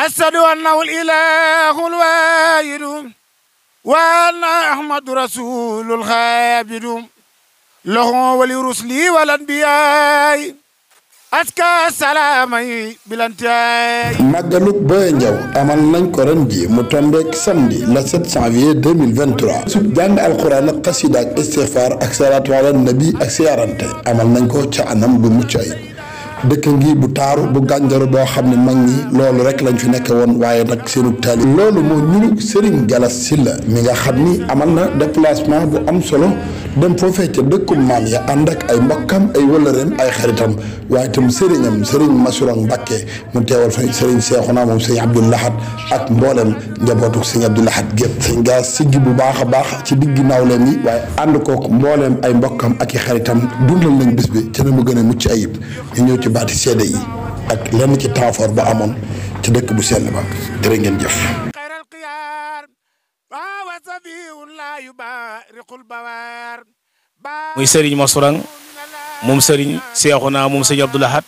أشهد أنه الإله الواحد وأن أحمد رسول الخابر له ولرسلي والأنبياء aska salaamay bilantaay màggalug Boye Ndiaw amal nañ ko ren ji mu tombeek samedi le 7 janvier 2023 sub jàng alxuraan ak xasida ak istighfar ak salaatu ala nabi ak siyaarante amal nañ ko ca anam bu mucc ayib dëkk ngi bu taaru bu gànjaru boo xam ne mag ñi loolu rek lañ fi nekke woon waaye nag seenu taali loolu moo ñunu Serigne Galas Sylla mi nga xam ni amal na déplacement bu am solo dem foofee ca dëkkum maam ya ànd ak ay mbokkam ay wëllëreem ay xaritam waaye itam sëriñam Serigne Massourang Mbacké mu teewal fa Serigne Cheikhouna moom Serigne Abdou Lahad ak mboolem njabootu Serigne Abdou Lahad gépp Serigne Galas siggi bu baax a baax ci diggi nawleen yi waaye ànd kook mbooleem ay mbokkam ak i xaritam dundal nañ bis bi ca na mu gën a mucc ayib ñu ñëw ci baati seede yi ak lenn ci taafoor ba amoon ci dëkk bu sell ba jërë ngeen jëf muy Serigne Massourang moom Serigne Cheikhouna moom Serigne Abdou Lahad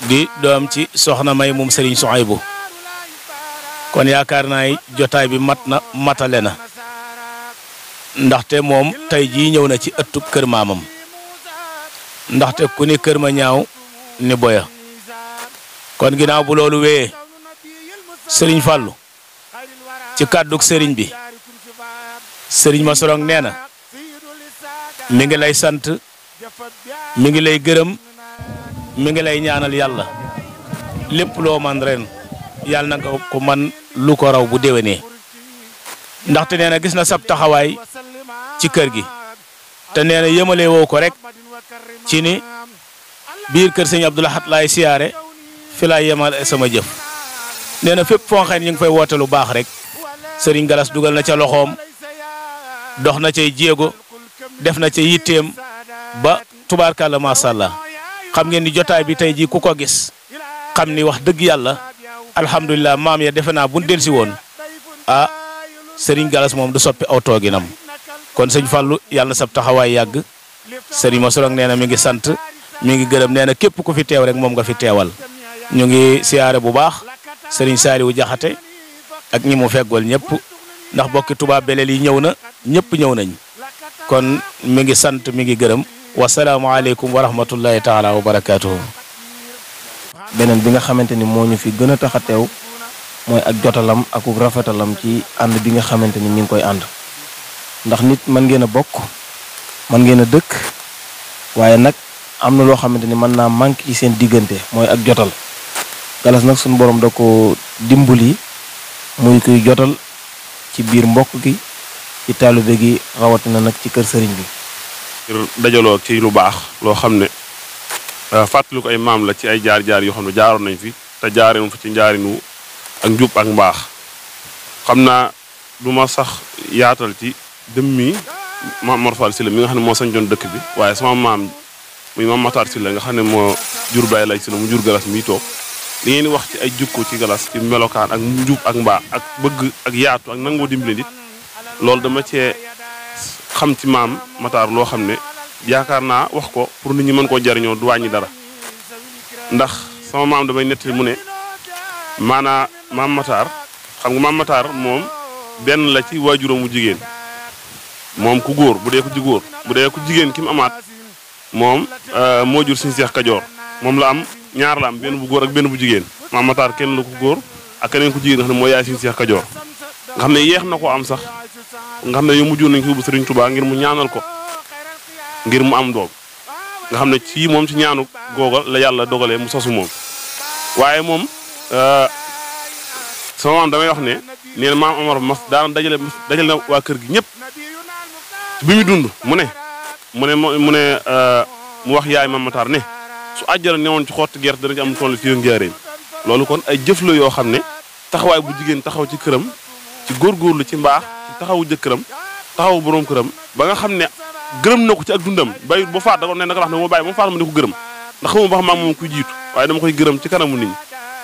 di doom ci soxna May moom Serigne Souhaïbou kon yaakaar naa jotaay bi matale na ndaxte moom tey jii ñëw na ci ëttub kër maamam ndaxte ku ni kër ma ñaaw ni boya kon ginnaaw bu loolu wéyee Serigne Fallou ci kàddug Serigne bi Serigne Massourang nee na mi ngi lay sant mi ngi lay gërëm mi ngi lay ñaanal yàlla lépp loo man ren yàlla na nga ko man lu ko raw bu déwénee ndaxte nee na gis na sab taxawaay ci kër gi te nee na yëmale woo ko rek ci ni biir kër sëñ Abdou Lahad laay siyaare fi laay yemal sama jëf nee na fépp foo xam ne ñu ngi fay woote lu baax rek Serigne Galas dugal na ca loxoom dox na cay jéego def na ca yitteem ba tubaarkàlla macha allah xam ngeen ni jotaay bi tey jii ku ko gis xam ni wax dëgg yàlla alhamdulilah maam ya defe naa bu ñu dellusi woon ah Serigne Galas moom du soppi aw tooginam kon sëñ Fallou yàlla na sab taxawaay yàgg Serigne Massourang nee na mi ngi sant mi ngi gërëm nee na képp ku fi teew rek moom nga fi teewal ñu ngi siyaare bu baax Serigne Saliou Diakhaté ak ñi mu feggool ñëpp ndax bokki Touba Belel yi ñëw na ñëpp ñëw nañ kon mi ngi sant mi ngi gërëm wasalaamaaleykum wa rahmatullahi taala wa barakaatuhu. beneen bi nga xamante ni moo ñu fi gën a tax a teew mooy ak jotalam ak rafetalam ci ànd bi nga xamante ni mi ngi koy ànd ndax nit mën ngeen a bokk mën ngeen a dëkk waaye nag am na loo xamante ni mën naa manqué ci seen diggante mooy ak jotal Galas nag suñu borom da ko dimbali muy kuy jotal ci biir mbokk gi ci taalibe gi rawatina nag ci kër sëriñ bi. ngir dajaloo ci lu baax loo xam ne fàttali ko ay maam la ci ay jaar-jaar yoo xam ne jaaroon nañ fi te jaareen fa ci njaarinu ak njub ak mbaax xam naa du ma sax yaatal ci dëmmi Maam Mor Fall Sylla mi nga xam ne moo sañcoon dëkk bi waaye sama maam muy Maam Matar Sylla nga xam ne moo jur Baye Lay Sylla mu jur Galas mi toog li ngeen di wax ci ay jukko ci Galas ci melokaan ak njub ak mbaax ak bëgg ak yaatu ak nangoo dimbali nit loolu dama cee xam ci Maam Matar loo xam ne yaakaar naa wax ko pour nit ñi mën koo jariñoo du wàññi dara ndax sama maam damay nettali mu ne maanaa Maam Matar xam nga Maam Matar moom benn la ci waajuram mu jigéen moom ku góor bu dee ku ji góor bu dee ku jigéen ki mu amaat moom moo jur suñu Seex Kajoor moom la am ñaar la am benn bu góor ak benn bu jigéen Maam Matar kenn la ku góor ak keneen ku jigéen nga xam ne mooy yaay suñu Seex Kajoor nga xam ne yeex na ko am sax nga xam ne yow mujjoon nañ ko yóbbu Sëriñ Tuubaa ngir mu ñaanal ko ngir mu am doom nga xam ne ci moom ci ñaanu googa la yàlla dogalee mu sosu moom waaye moom sama maam damay wax ne nee na Maam Omar mas daana dajale na waa kër gi ñëpp bi muy dund mu wax yaay Maam Matar ne su àjjara newoon ci xottu gerte dana ci am toll fii njaareem loolu kon ay jëf la yoo xam ne taxawaay bu jigéen taxaw ci këram ci góorgóorlu ci mbaax ci taxawu jëkkëram taxawu borom këram ba nga xam ne gërëm na ko ci ak dundam bay ba faat da ko ne naka wax ne moo bàyyi ba mu faat ma ne ko gërëm ndax xamuma ba xam maam moom kuy jiitu waaye dama koy gërëm ci kanamu nit ñi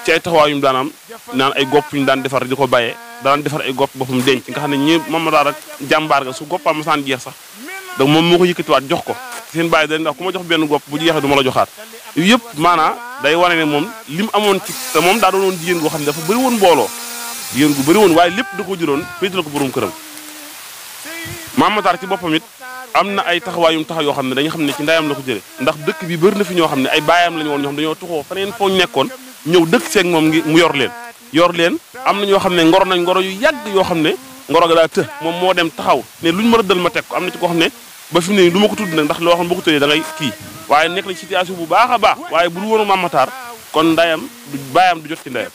ci ay taxawaay yu mu daan am naan ay gopp yu ñu daan defar di ko bàyyee daan defar ay gopp boppam denc nga xam ne ñi Maam Matar ak jàmbaar ga su goppam masaan jeex sax donc moom moo ko yëkkatiwaat jox ko seen bàyyi da ndax ku ma jox benn gopp bu jeexee du ma la joxaat yu yëpp maanaam day wane ne moom lim amoon ci te moom daa doonoon jigéen goo xam ne dafa bëri woon mbooloo jigéen gu bëri woon waaye lépp da ko jëloon féetale ko borom këram. Mame Matar ci boppam it am na ay taxawaayum taxaw yoo xam ne dañu xam ne ci ndayam la ko jëlee ndax dëkk bi bëri na fi ñoo xam ne ay baayam lañu woon ñoo xam dañoo tuxoo feneen foo nekkoon ñëw dëkk seeg moom ngi mu yor leen am na ñoo xam ne ngoro nañ ngoro yu yàgg yoo xam ne ngoro ga daa të moom moo dem taxaw ne luñ mën a dal ma teg ko am na ci koo xam ne ba fi mu ne du ma ko tudd nag ndax loo xam ne boo ko tëddee da ngay kii waaye nekk na situation bu baax a baax waaye bu dul woonu Mame Matar kon ndayam du baayam du jot ci ndayam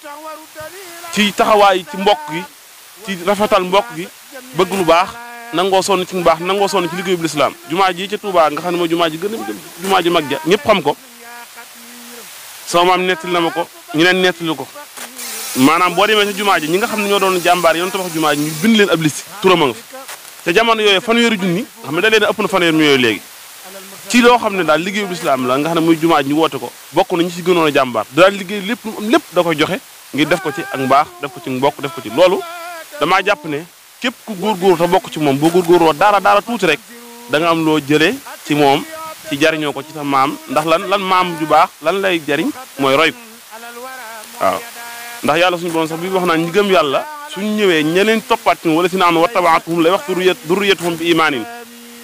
ci taxawaay ci mbokk gi ci rafetal mbokk gi bëgg lu baax nangoo sonn ci mbaax nangoo sonn ci liggéeyu bu lislaam jumaa ji ca Touba nga xam ne mooy jumaa ji gën a jumaa ji mag ja ñëpp xam ko sama maam nettali na ma ko ñeneen nettali ko maanaam boo demee ci jumaa ji ñi nga xam ne ñoo doon jàmbaar yoon tabax jumaa ji ñu bind leen ab liste turam a nga fi te jamono yooyu fanweeri junni nga xam ne da leen ëpp na fanweeri yooyu léegi ci loo xam ne daal liggéeyu bu lislaam la nga xam ne muy jumaa ji ñu woote ko bokk na ñu ci gënoon a jàmbaar daal liggéey lépp lu am lépp da koy joxe ngir def ko ci ak mbaax def ko ci mbokk def ko ci loolu damaa jàpp ne képp ku góorgóor te bokk ci moom boo góorgóorloo daara tuuti rek da nga am loo jëlee ci moom ci jariñoo ko ci sa maam ndax lan maam ju baax lan lay jariñ mooy roy ko waaw ndax yàlla suñu borom sax bi wax naan ñi gëm yàlla suñu ñëwee ñeneen toppaat ci wala si naan wa tabaatuhum lay wax durriyatuhum bi imaanin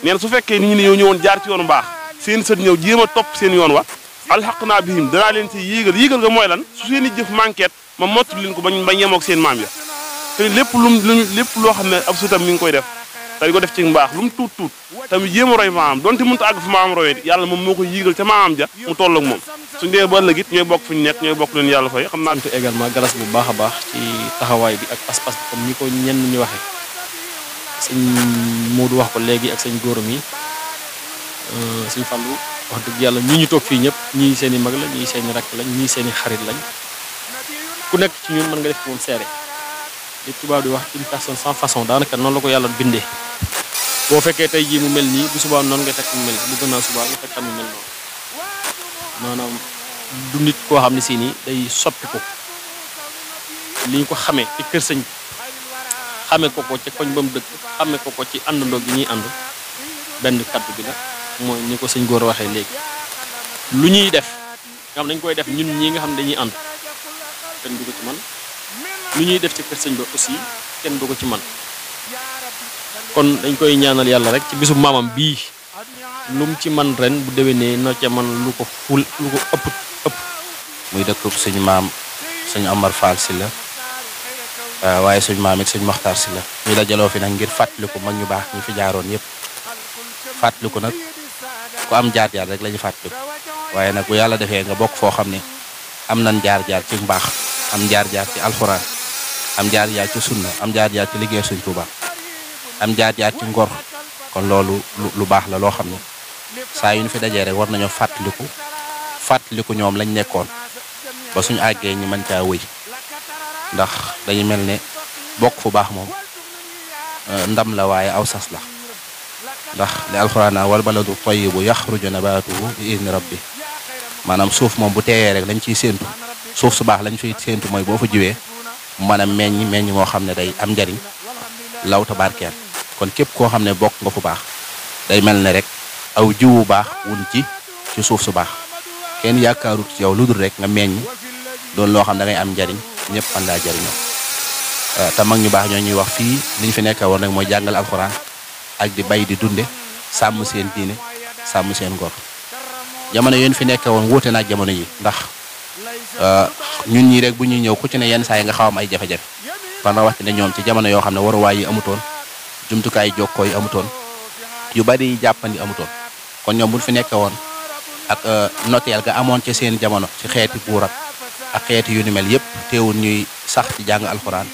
neen su fekkee nit ñi ne yow ñëwoon jaar ci yoonu mbaax seen sët ñëw jéem a topp seen yoon wa alxaqnaa bihim danaa leen ci yéegal nga mooy lan su seen i jëf manquet ma mottali leen ko bañ yemoog seen maam ya te lépp loo xam ne ab sutam mi ngi koy def te di ko def ci mbaax lu mu tuut tamit jéem a roy maamam donte mënut a àgg fu maamam royee yàlla moom moo koy yéegal ca maamam ja mu toll ak moom suñu dee ba ëllëg it ñooy bokk fu ñu nekk ñooy bokk leen yàlla fay xam naa également galas bu baax a baax ci taxawaay bi ak pas-pas bi comme ñi ko ñenn ñi waxee sëñ Modou wax ko léegi ak sëñ góoram yi sëñ Fallou wax dëgg yàlla ñii ñu toog fii ñëpp ñii seen i mag la ñii seen i rakk lañ ñii seen i xarit lañ ku nekk ci ñun mën nga def moom seere li tubaab di wax une personne sans façon daanaka noonu la ko yàlla bindee boo fekkee tey jii mu mel nii bu subaa noonu nga fekk mu mel bu gën a subaa nga fekk mu mel noonu maanaam du nit koo xam ne si nii day soppi ko li ñu ko xamee ci kër sëñ xamee ko ci koñ ba mu dëkk xamee ko ci àndandoo gi ñuy ànd benn kaddu bi la mooy ni ko sëñ góor waxee léegi lu ñuy def nga xam dañ koy def ñun ñii nga xam ne dañuy ànd kenn du ko ci man lu ñuy def ci kër sëñ ba aussi kenn du ko ci man kon dañ koy ñaanal yàlla rek ci bisu maamam bii lu mu ci man ren bu déwénee no ca man lu ko ëpp muy dëkk suñu maam suñu Amar Fall si la waaye suñu maam it suñu Maxtaar si la ñu dajaloo fi nag ngir fàttaliku mag ñu baax ñu fi jaaroon yëpp fàttaliku nag ku am jaar-jaar rek la ñu fàttaliku waaye nag bu yàlla defee nga bokk foo xam ne am nañ jaar-jaar ci mbaax am jaar-jaar ci alxuraan am jaar-jaar ci sunna am jaar-jaar ci liggéey suñ Tuuba am jaar-jaar ci ngor kon loolu lu baax la loo xam ne saa yu ñu fi dajee rek war nañoo fàttaliku ñoom lañ nekkoon ba suñu àggee ñu mën caa wëy ndax dañu mel ne bokk fu baax moom ndam la waaye aw sas la ndax li alxuraan wal baladu tayyibu yaxruju nabaatuhu bi izni rabbi maanaam suuf moom bu teeyee rek lañ ciy séentu suuf su baax lañ fiy séentu mooy boo fa jiwee mën a meññ moo xam ne day am njariñ law ta barkeel kon képp koo xam ne bokk nga fu baax day mel ne rek aw jiwu baax wun ci suuf su baax kenn yaakaarut ci yow lu dul rek nga meññ doon loo xam da ngay am njariñ ñëpp man laa jariñoo te mag ñu baax ñoo ñuy wax fii liñ fi nekk woon rek mooy jàngal alxuraan ak di bay di dunde sàmm seen diine sàmm seen ngor jamono yéen fi nekk woon wuute naag jamono yi ndax ñun ñii rek bu ñuy ñëw ku ci ne yenn saa yi nga xaw am ay jafe-jafe fan wax ne ñoom ci jamono yoo xam ne waruwaay yi amutoon jumtukaay jokkoo yi amutoon yu bari jàppandi amutoon kon ñoom buñ fi nekk woon ak noteel ga amoon ci seen jamono ci xeeti buur ak xeeti yu ni mel yëpp teewul ñuy sax ci jàng alxuraan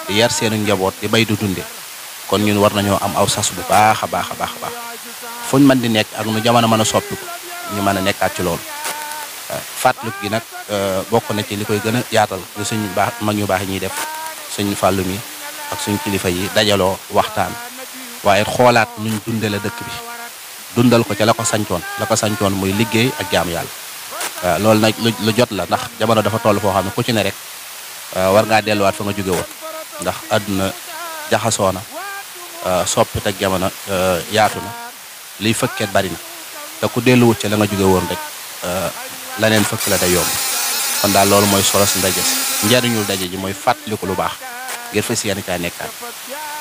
di yar seenu njaboot di bay du dunde kon ñun war nañoo am aw sas bu baax a baax fuñ mën di nekk ak nu jamono mën a soppiku ñu mën a nekkaat ci loolu fàttaliku gi nag bokk na ci li koy gën a yaatal li suñ baax mag ñu baax yi ñuy def suñ fàllu mi ak suñ kilifa yi dajaloo waxtaan waaye xoolaat nuñ dundale dëkk bi dundal ko ca la ko sancoon muy liggéey ak jaamu yàlla loolu nag lu jot la ndax jamono dafa toll foo xam ne ku ci ne rek war ngaa delluwaat fa nga jóge woon ndax àdduna jaxasoo na soppit ak jamono yaatu na liy fëkkeet bari na te ku delluwut ca la nga jóge woon rek laneen fëkk la day yomb kon daal loolu mooy solo si ndaje si njariñul daje ji mooy fàttaliku lu baax ngir fas yéene caa nekkaat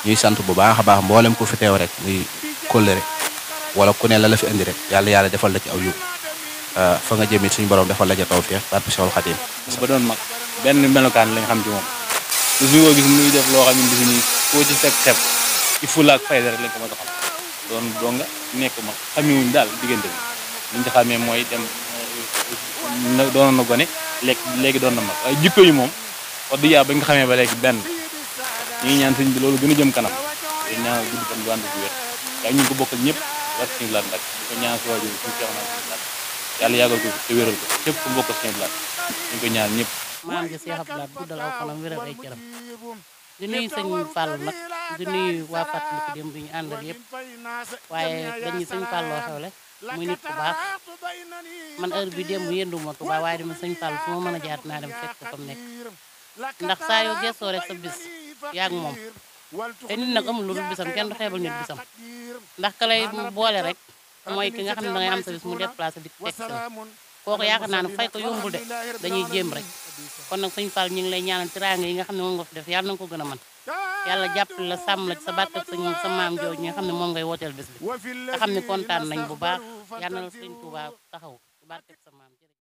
ñuy sant bu baax a baax mboolem ku fi teew rek muy kóllëre wala ku ne la fi indi rek yàlla defal la ci aw yiw fa nga jëmit suñu borom defal la ca tawfiq barke Seexul Xadiim ba doon mag benn melokaan lañ xam ci moom lu suñu ko gis muy def loo xam ne bi nii koo ci fekk xeeb ci fulla ak fayda rek lañ ko mën a xam doon nga nekk mag xamewuñ daal diggante bi liñ ci xamee mooy dem doon na gone léegi doon na mag waaye jikko yi moom wax dëgg yàlla bañ nga xamee ba léegi benn ñu ngi ñaan sëñ bi loolu gën a jëm kanam te ñaan gudd fan bu ànd bu wér waaye ñu ngi ko bokkal ñëpp war suñu laat nag di ko ñaan si waajur suñu ceex naa suñu laat yàlla yàggal ko te wéral ko képp ku bokkal suñu laat ñu ko ñaan ñëpp maam ja Seex Abdu Lahat guddal aw fanam wéral ay cëram di nuyu sëñ Fall nag di nuyu waa fàttaliku dem bi ñu àndal yëpp waaye dañuy sëñ Falloo xewle muy nit ku baax man heure bi démb yënduma Tuubaa waaye dama sëñ Fall fu ma mën a jaar naa dem fekk ko fa mu nekk ndax saa yoo gëstoo rek sa bis yaag moom te nit nag amul lu dul bisam kenn du xeebal nit bisam ndax ka lay boole rek mooy ki nga xam ne dangay am sa bis mu déplacé di teg si la kooku yaakaar naa ne fay ko yombul de dañuy jéem rek kon nag sëñ Fall ñu ngi lay ñaanal tiraanga yi nga xam ne moom nga fi def yàlla na nga ko gën a mën yàlla jàppale la sàmm la ci sa barke ak sa maam jooju ñi nga xam ne moom ngay wooteel bis bi nga xam ne kontaan nañ bu baax yàlla na la sëñ Tuubaa taxaw ci barke ak sa maam